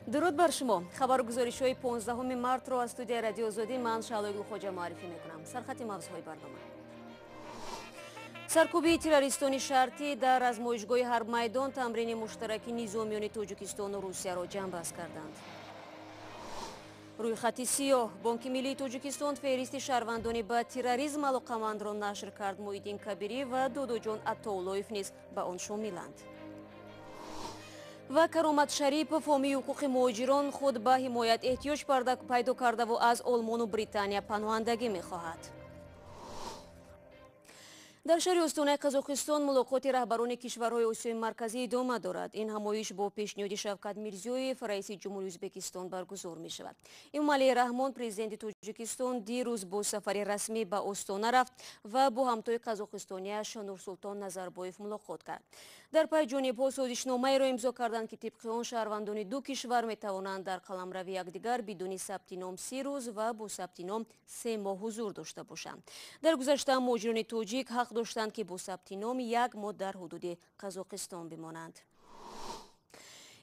Дуруд бар шумо. Хабару гузоришҳои 15 мартро аз студияи Радиои Озодӣ ман Шаҳлои Гулхоҷа муаррифӣ мекунам. Сархати мавзӯъҳои барнома. Саркӯбии террористони шартӣ дар размоишгоҳи Ҳарбмайдон тамрини муштараки низомиёни Тоҷикистону Русияро ҷамъбаст карданд. Рӯйхати сиёҳ. Бонки миллии Тоҷикистон феҳристи шаҳрвандони ба терроризм алоқамандро нашр кард. Муҳиддин Кабирӣ ва Додоҷон Атоуллоев низ ба он шомиланд. Ва Каромат Шарипов, ҳомии ҳуқуқи муҳоҷирон, худ ба ҳимоят эҳтиёҷ пайдо кардаву аз Олмону Британия паноҳандагӣ мехоҳад. Дар шаҳри Остонаи Қазоқистон мулоқоти раҳбарони кишварҳои Осиёи Марказӣ идома дорад. Ин ҳамоиш бо пешниҳоди Шавкат Мирзиёев, раиси ҷумҳури Ӯзбекистон, баргузор мешавад. Эмомалӣ Раҳмон, президенти Тоҷикистон, дирӯз бо сафари расмӣ ба Остона рафт ва бо ҳамтои қазоқистониаш Нурсултон Назарбоев мулоқот кард. Дар пай ҷонибҳо созишномаеро имзо карданд, ки тибқи он шаҳрвандони ду кишвар метавонанд дар қаламрави якдигар бидуни сабти ном 30 рӯз ва бо сабти ном 3 моҳ ҳузур дошта бошанд. Дар гузашта муҳоҷирони тоҷик ҳақ доштанд, ки бо сабти ном як моҳ дар ҳудуди Қазоқистон бимонанд.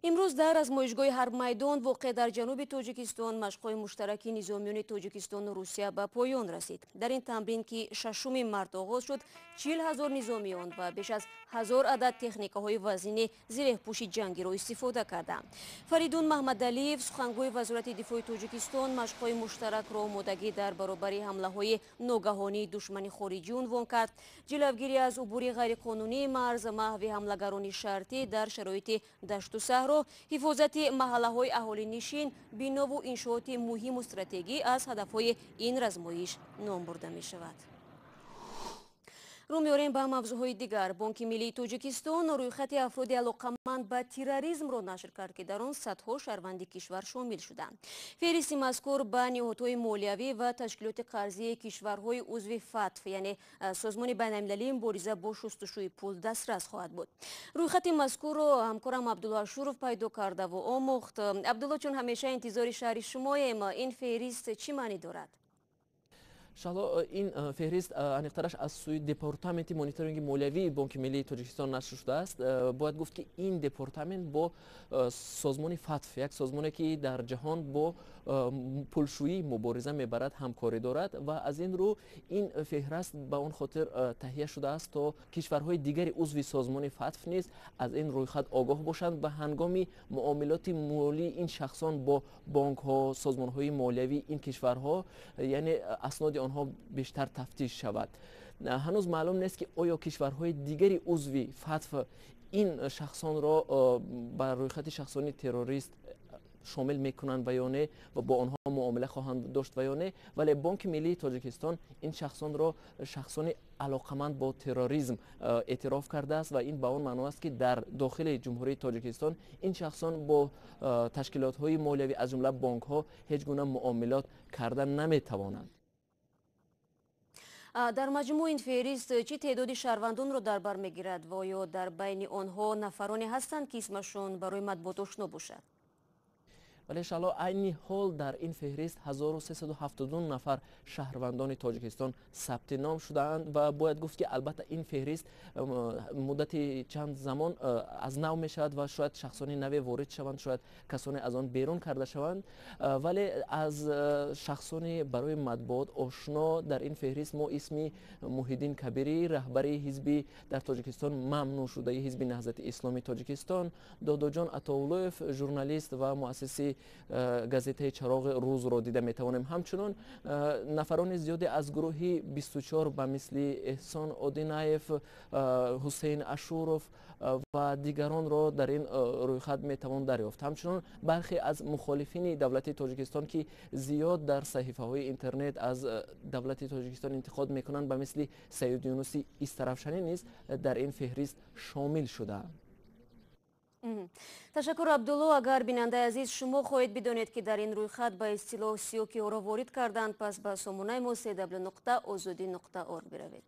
Имрӯз дар размоишгоҳи Ҳарбмайдон, воқеъ дар ҷануби Тоҷикистон, машқҳои муштараки низомиёни Тоҷикистону Русия ба поён расид. Дар ин тамрин, ки 6 март оғоз шуд, 40 000 низомиён ва беш аз 1000 адад техникаҳои вазнини зиреҳпӯши ҷангиро истифода карданд. Фаридун Маҳмадалиев, сухангӯи Вазорати дифои Тоҷикистон, машқҳои муштаракро омодагӣ дар баробари ҳамлаҳои ногаҳонии душмани хориҷӣ унвон кард. Ҷилавгирӣ аз убури ғайриқонунии марз, маҳви ҳамлагарони шартӣ дар шароити дашту саҳро, ҳифозати маҳаллаҳои аҳолинишин, бинову иншооти муҳиму стратегӣ аз ҳадафҳои ин размоиш ном бурда мешавад. Рӯ меорем ба мавзӯъҳои дигар. Бонки миллии Тоҷикистон рӯйхати афроди алоқаманд ба терроризмро нашр кард, ки дар он садҳо шаҳрванди кишвар шомил шуданд. Феҳристи мазкур ба ниҳодҳои молиявӣ ва ташкилоти қарзии кишварҳои узви ФАТФ, яъне Созмони байналмилалии мубориза бо шустушӯи пул, дастрас хоҳад буд. Рӯйхати мазкурро ҳамкорам Абдулло Ашуров пайдо кардаву омӯхт. Абдулло, чун ҳамеша интизори шарҳи шумоем, ин феҳрист чӣ маънӣ дорад? Шаҳло, ин феҳрист, аниқтараш, аз сӯи Департаменти мониторинги молиявии Бонки миллии Тоҷикистон нашр шудааст. Бояд гуфт, ки ин департамент бо созмони ФАТФ, як созмоне, ки дар ҷаҳон бо пулшӯӣ мубориза мебарад, ҳамкорӣ дорад ва аз ин рӯ ин феҳрист ба он хотир таҳия шудааст, то кишварҳои дигари узви созмони ФАТФ низ аз ин рӯйхат огоҳ бошанд ва ҳангоми муомилоти молии ин шахсон бо бонкҳо, созмонҳои молиявии ин кишварҳо, яъне асноди онҳо бештар тафтиш шавад. Ҳанӯз маълум нест, ки оё кишварҳои дигари узви ФАТФ ин шахсонро ба рӯйхати шахсони террорист шомил мекунанд ва ё не ва бо онҳо муомила хоҳанд дошт ва ё не, вале Бонки миллии Тоҷикистон ин шахсонро шахсони алоқаманд бо терроризм эътироф кардааст ва ин ба он маъно аст, ки дар дохили Ҷумҳурии Тоҷикистон ин шахсон бо ташкилотҳои молиявӣ, аз ҷумла бонкҳо, ҳеҷ гуна муомилот карда наметавонанд. Дар маҷмӯъ ин феҳрист чӣ теъдоди шаҳрвандонро дар бар мегирад ва оё дар байни онҳо нафароне ҳастанд, ки исмашон барои матбуот ошно бошад? Вале, Шаҳло, айни ҳол дар ин феҳрист 1372 нафар шаҳрвандони Тоҷикистон сабти ном шудаанд ва бояд гуфт, ки албатта ин феҳрист муддати чанд замон аз нав мешавад ва шояд шахсони наве ворид шаванд, шояд касоне аз он берун карда шаванд. Вале аз шахсони барои матбуот ошно дар ин феҳрист мо исми Муҳиддин Кабирӣ, раҳбари ҳизби дар Тоҷикистон мамнӯъ шудаи Ҳизби Наҳзати Исломии Тоҷикистон, Додоҷон Атоуллоев, журналист ва муассиси газетаи «Чароғи рӯзро» дида метавонем. Ҳамчунон нафарони зиёде аз гурӯҳи 24, ба мисли Эҳсон Одинаев, Ҳусейн Ашуров ва дигаронро дар ин рӯйхат метавон дарёфт. Ҳамчунон бархе аз мухолифини давлати Тоҷикистон, ки зиёд дар саҳифаҳои интернет аз давлати Тоҷикистон интиқод мекунанд, ба мисли Саид Юнуси Истарафшанӣ низ дар ин феҳрист шомил шудаанд. Ташаккур, Абдулло. Агар, бинандаи азиз, шумо хоҳед бидонед, ки дар ин рӯйхат ба истилоҳ сиёҳ киҳоро ворид карданд, пас ба сомонаи мо cw.ozodi.org биравед.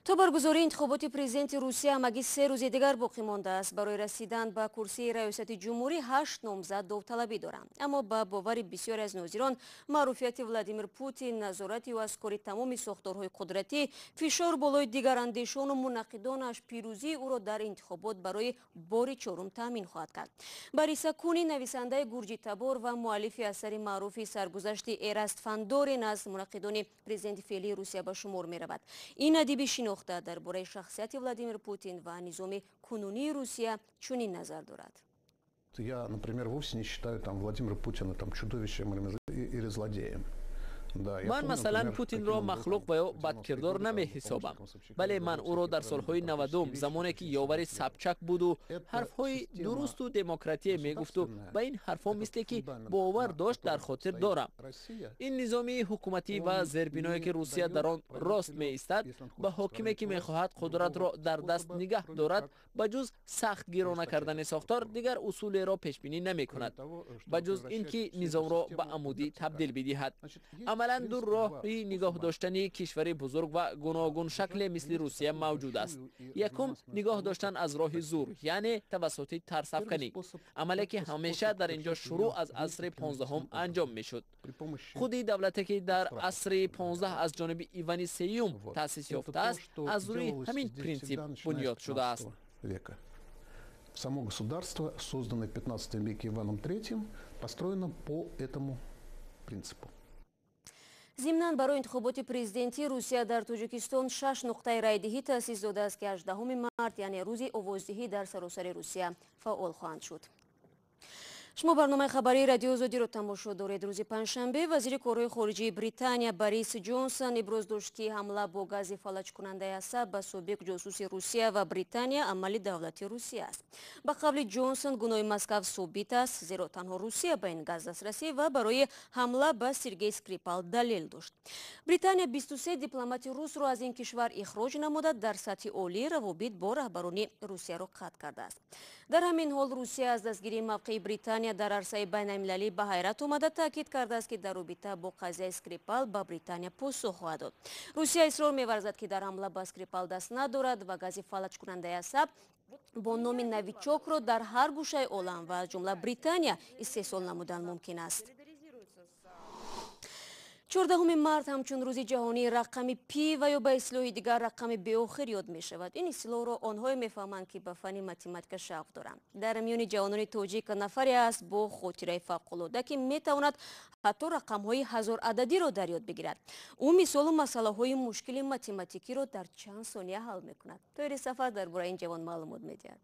То баргузории интихоботи президенти Русия ҳамагӣ 3 рӯзи дигар боқӣ мондааст. Барои расидан ба курсии раёсати ҷумҳурӣ 8 номзад довталабӣ доранд. Аммо ба бовари бисёре аз нозирон, маъруфияти Владимир Путин, назорати ӯ аз кори тамоми сохторҳои қудратӣ, фишор болои дигарандешону мунаққидонаш пирӯзии ӯро дар интихобот барои бори чорум таъмин хоҳад кард. Борис Акунин, нависандаи гурҷитабор ва муаллифи асари маъруфи саргузашти Эраст Фандорин, аз мунаққидони президенти феълии Русия ба шумор меравад. Ин адиби шинохта дар бораи шахсияти Владимир Путин ва низоми кунунии Русия чунин назар дорад. Я, например, вовсе не считаю там Владимира Путина там чудовищем или злодеем. Ман масалан Путинро махлуқ ва ё бадкирдор намеҳисобам, бале ман ӯро дар солҳои 90, замоне ки ёвари Собчак буду ҳарфҳои дурусту демократия мегуфту ба ин ҳарфҳо мисле ки бовар дошт, дар хотир дорам. Ин низоми ҳукуматӣ ва зербиное ки Русия дар он рост меистад, ба ҳокиме ки мехоҳад қудратро дар даст нигаҳ дорад, ба ҷуз сахтгирона кардани сохтор дигар усулеро пешбинӣ намекунад, ба ҷуз ин ки низомро ба амудӣ табдил бидиҳад. Амалан ду роҳи нигоҳ доштани кишвари бузург ва гуногуншакле мисли Русия мавҷуд аст. Якум, нигоҳ доштан аз роҳи зур, яъне тавассути тарсафканӣ, амале ки ҳамеша дар инҷо шурӯъ аз асри 15 анҷом мешуд. Худи давлате ки дар асри 15 аз ҷониби Ивани Сеюм таъсис ёфтааст, аз рӯи ҳамин принсип бунёд шудааст. Само государство, созданное в 15 веке Иваном III, построено по этому принципу. Зимнан, барои интихоботи президентии Русия дар Тоҷикистон 6 нуқтаи райдиҳӣ таъсис додааст, ки 18 март, яъне рӯзи овоздиҳӣ, дар саросари Русия фаъол хоҳанд шуд. Шумо барномаи хабарии Радиои Озодиро тамошо доред. Рӯзи панҷшанбе вазири корҳои хориҷии Британия Борис Ҷонсон иброз дошт, ки ҳамла бо гази фалаҷкунандаи асаб ба собиқ ҷосуси Русия ва Британия амали давлати Русия аст. Ба қавли Ҷонсон, гуноҳи Москав собит аст, зеро танҳо Русия ба ин газ дастрасӣ ва барои ҳамла ба Сергей Скрипал далел дошт. Британия 23 дипломати русро аз ин кишвар ихроҷ намуда, дар сатҳи олӣ равобит бо раҳбарони Русияро қатъ кардааст. Дар ҳамин ҳол Русия аз дастгирии мавқеи Британия дар арсаи байналмилалӣ ба ҳайрат омада, таъкид кардааст, ки дар робита бо қазияи Скрипал ба Британия посух хоҳад дод. Русия исрор меварзад, ки дар ҳамла ба Скрипал даст надорад ва гази фалаҷкунандаи асаб бо номи Новичокро дар ҳар гӯшаи олам ва аз ҷумла Британия истеҳсол намудан мумкин аст. 14 март ҳамчун рӯзи ҷаҳонии рақами пи ва ё ба истилоҳи дигар рақами беохир ёд мешавад. Ин истилоҳро онҳое мефаҳманд, ки ба фанни математика шавқ доранд. Дар миёни ҷавонони тоҷик нафаре аст бо хотираи фавқулода, ки метавонад ҳатто рақамҳои ҳазорададиро дар ёд бигирад. Ӯ мисолу масъалаҳои мушкили математикиро дар чанд сония ҳал мекунад. Тоҳири Сафар дар бораи ин ҷавон маълумот медиҳад.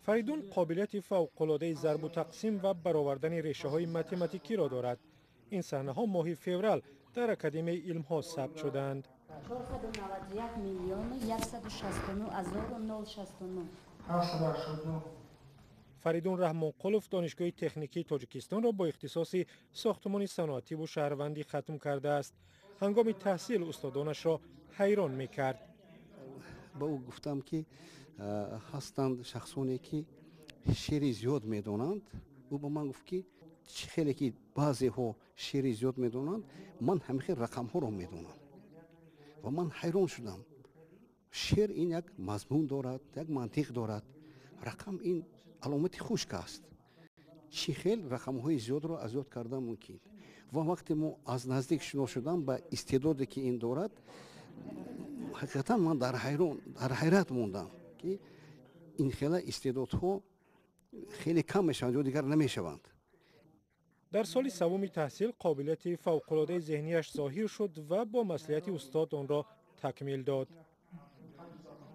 Фаридун қобилияти фавқулодаи зарбу тақсим ва баровардани решаҳои математикиро дорад. Ин саҳнаҳо моҳи феврал дар Академияи илмҳо сабт шудаанд. 491 миллиону 169 азору 069. Фаридун Раҳмонқулов Донишгоҳи техникии Тоҷикистонро бо ихтисоси сохтмони саноативу шаҳрвандӣ хатм кардааст. Ҳангоми таҳсил устодонашро ҳайрон мекард. Ба ӯ гуфтам, ки ҳастанд шахсоне, ки шеъри зиёд медонанд. Ӯ ба ман гуфт, ки чӣ хеле ки баъзеҳо шеъри зиёд медонанд, ман ҳамин хел рақамҳоро медонам. Ва ман ҳайрон шудам. Шеър ин як мазмун дорад, як мантиқ дорад, рақам ин аломати хушк аст. Чӣ хел рақамҳои зиёдро аз ёд кардан мумкин? Ва вақте мо аз наздик шинос шудам ба истеъдоде, ки ин дорад, ҳақиқатан ман дар ҳайрат мондам, ки ин хела истеъдодҳо хеле кам мешаванд ё дигар намешаванд. Дар соли севуми таҳсил қобилияти фавқулодаи зеҳнияш зоҳир шуд ва бо маслиҳати устод онро такмил дод.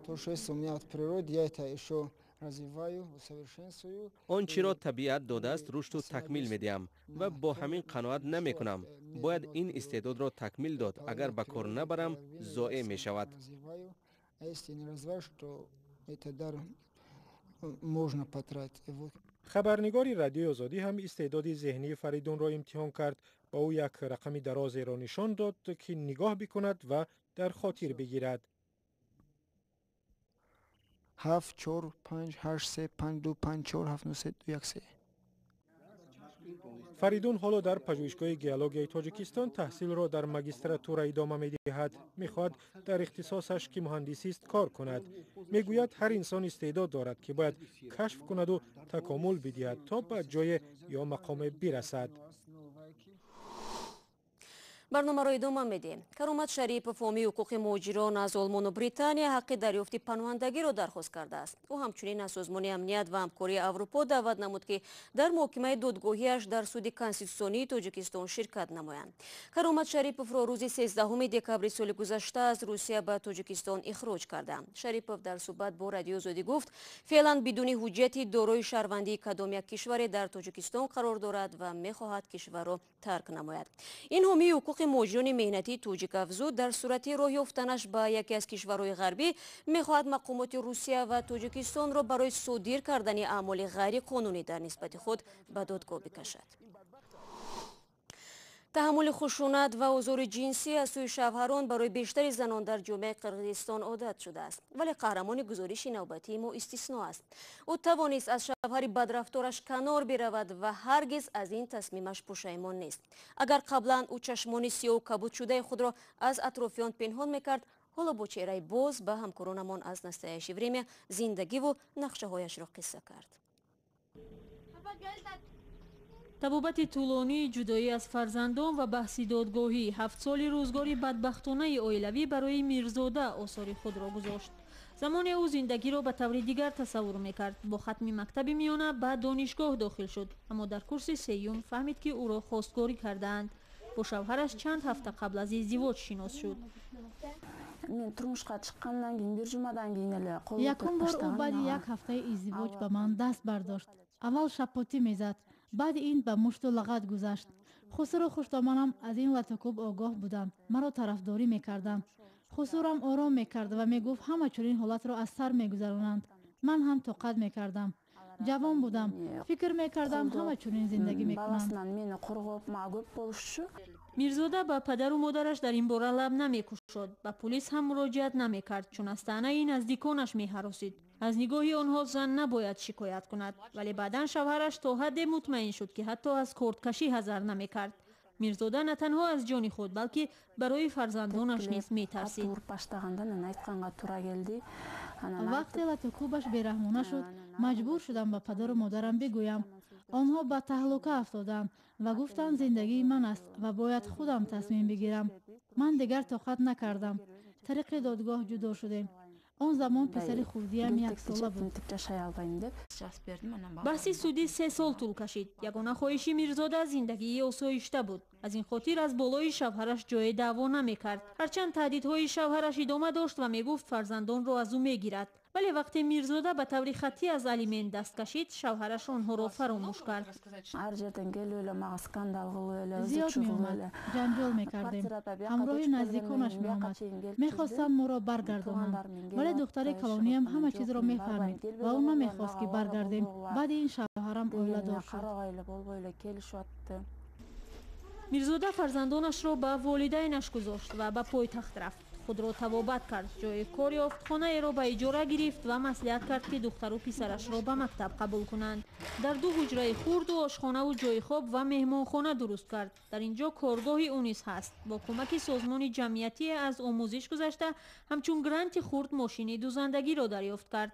То, что есть у меня от природы, я это еще развиваю, усовершенствую. Он чиро табиат додааст, рушду такмил медиҳам ва бо ҳамин қаноат намекунам. Бояд ин истеъдодро такмил дод. Агар ба кор набарам, зоеъ мешавад. Развиваю, а если не развиваешь, то это дар можно потратить. Вот. Хабарнигори Радиои Озодӣ ҳам истеъдоди зеҳнии Фаридунро имтиҳон кард. Ба ӯ як рақами дарозеро нишон дод, ки нигоҳ бикунад ва дар хотир бигирад. 7 4 5 8 3 5 2 5 4 7 9 3 2 1 3. Фаридун ҳоло дар пажӯҳишгоҳи геологияи Тоҷикистон таҳсилро дар магистратура идома медиҳад. Мехоҳад дар ихтисосаш, ки муҳандисист, кор кунад. Мегӯяд, ҳар инсон истеъдод дорад, ки бояд кашф кунаду такомул бидиҳад, то ба ҷое ё мақоме бирасад. Барномаро идома медиҳем. Каромат Шарипов, ҳомии ҳуқуқи муҳоҷирон аз Олмону Британия, ҳаққи дарёфти паноҳандагиро дархост кардааст. Ӯ ҳамчунин аз Созмони амният ва ҳамкории Аврупо даъват намуд, ки дар муҳокимаи додгоҳиаш дар суди конститутсионии Тоҷикистон ширкат намоянд. Каромат Шариповро рӯзи 13 декабри соли гузашта аз Русия ба Тоҷикистон ихроҷ карданд. Шарипов дар суҳбат бо Радиои Озодӣ гуфт, феълан бидуни ҳуҷҷати дорои шаҳрвандии кадом як кишваре дар Тоҷикистон қарор дорад ва мехоҳад кишварро тарк намояд. Ин ҳомии ҳуқуқи муҳоҷирони меҳнатии тоҷик афзуд, дар сурати роҳ ёфтанаш ба яке аз кишварҳои ғарбӣ мехоҳад мақомоти Русия ва Тоҷикистонро барои содир кардани аъмоли ғайриқонунӣ дар нисбати худ ба додгоҳ бикашад. Таҳаммули хушунат ва озори ҷинсӣ аз сӯи шавҳарон барои бештари занон дар ҷомеаи Қирғизистон одат шудааст. Вале қаҳрамони гузориши навбатии мо истисно аст. Ӯ тавонист аз шавҳари бадрафтораш канор биравад ва ҳаргиз аз ин тасмимаш пушаймон нест. Агар қаблан ӯ чашмони сиёҳу кабудшудаи худро аз атрофиён пинҳон мекард, ҳоло бо чеҳраи боз ба ҳамкоронамон аз Настоящее время зиндагиву нақшаҳояшро қисса кард. Табобати тӯлонии ҷудоӣ аз фарзандон ва баҳси додгоҳӣ, 7 соли рӯзгори бадбахтонаи оилавӣ барои Мирзода осори худро гузошт. Замоне ӯ зиндагиро ба таври дигар тасаввур мекард. Бо хатми мактаби миёна ба донишгоҳ дохил шуд, аммо дар курси сеюм фаҳмид, ки ӯро хостгорӣ кардаанд. Бо шавҳараш чанд ҳафта қабл аз издивоҷ шинос шуд. Якум бор ӯ баъди як ҳафтаи издивоҷ ба ман даст бардошт. Аввал шапотӣ мезад, баъди ин ба мушту лағат гузашт. Хусуру хуштоманам аз ин латукӯб огоҳ буданд, маро тарафдорӣ мекарданд. Хусурам ором мекард ва мегуфт, ҳама чунин ҳолатро аз сар мегузаронанд. Ман ҳам тоқат мекардам. Ҷавон будам, фикр мекардам, ҳама чунин зиндагӣ мекунанд. Мирзода ба падару модараш дар ин бора лаб намекушод, ба пулис ҳам муроҷиат намекард, чун аз таънаи наздиконаш меҳаросид. Аз нигоҳи онҳо зан набояд шикоят кунад, вале баъдан шавҳараш то ҳадде мутмаин шуд, ки ҳатто аз кордкашӣ ҳазар намекард. Мирзода на танҳо аз ҷони худ, балки барои фарзандонаш низ метарсид. Вақте латукӯбаш бераҳмона шуд, маҷбур шудам ба падару модарам бигӯям. Онҳо ба таҳлука афтоданд ва гуфтанд, зиндагии ман аст ва бояд худам тасмим бигирам. Ман дигар тоқат накардам. Тариқи додгоҳ ҷудо шудем. Он замон писари хурдиам 1 сола буд. Баҳси судӣ 3 сол тӯл кашид. Ягона хоҳиши Мирзода зиндагии осоишта буд. Аз ин хотир аз болои шавҳараш ҷое даъво намекард. Ҳарчанд таҳдидҳои шавҳараш идома дошт ва мегуфт, фарзандонро аз ӯ мегирад. Вале вақте Мирзода ба таври хаттӣ аз алимент даст кашид, шавҳараш онҳоро фаромӯш кард. Зиёд меомад, ҷанҷол мекардем. Ҳамроҳи наздиконаш меомад. Мехостанд моро баргардонанд, вале духтари калониам ҳама чизро мефаҳмид ва ӯ намехост, ки баргардем. Баъди ин шавҳарам оиладор шуд. Мирзода фарзандонашро ба волидайнаш гузошт ва ба пойтахт рафт. Худро табобат кард, ҷои кор ёфт, хонаеро ба иҷора гирифт ва маслиҳат кард, ки духтару писарашро ба мактаб қабул кунанд. Дар 2 ҳуҷраи хурду ошхонаву ҷои хоб ва меҳмонхона дуруст кард. Дар ин ҷо коргоҳи ӯ низ ҳаст. Бо кӯмаки созмони ҷамъиятие аз омӯзиш гузашта, ҳамчун гранти хурд мошини дузандагиро дарёфт кард.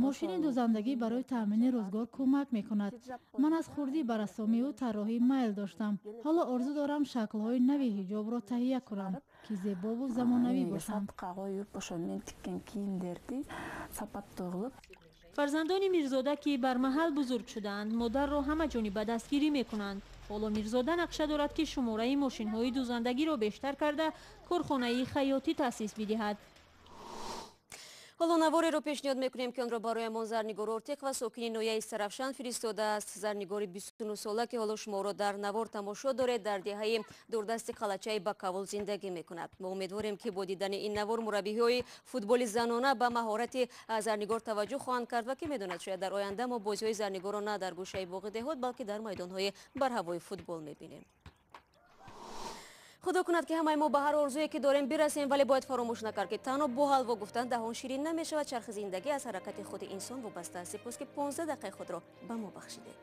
Мошини дузандагӣ барои таъмини рӯзгор кӯмак мекунад. Ман аз хурдӣ ба рассомиву тарроҳӣ майл доштам. Ҳоло орзу дорам шаклҳои нави ҳиҷобро таҳия кунам, ки зебову замонавӣ бошанд. Фарзандони Мирзода, ки бар маҳал бузург шудаанд, модарро ҳама ҷониба дастгирӣ мекунанд. Ҳоло Мирзода нақша дорад, ки шумораи мошинҳои дузандагиро бештар карда, корхонаи хаётӣ таъсис бидиҳад. Ҳоло навореро пешниҳод мекунем, ки онро бароямон Зарнигор Ортиқ ва сокини ноҳияи Сарафшан фиристодааст. Зарнигори 29сола, ки ҳоло шуморо дар навор тамошо доред, дар деҳаи дурдасти Қалачаи Бакавул зиндагӣ мекунад. Мо умедворем, ки бо дидани ин навор мураббиҳои футболи занона ба маҳорати Зарнигор таваҷҷӯҳ хоҳанд кард ва ки медонад, шояд дар оянда мо бозиҳои Зарнигорро на дар гӯшаи боғи деҳот, балки дар майдонҳои барҳавои футбол мебинем. Худо кунад, ки ҳамаи мо ба ҳар орзуе, ки дорем, бирасем, вале бояд фаромӯш накард, ки танҳо бо ҳалво гуфтан даҳон ширин намешавад. Чархи зиндагӣ аз ҳаракати худи инсон вобаста аст. Сипос, ки 15 дақиқаи худро ба мо бахшидед.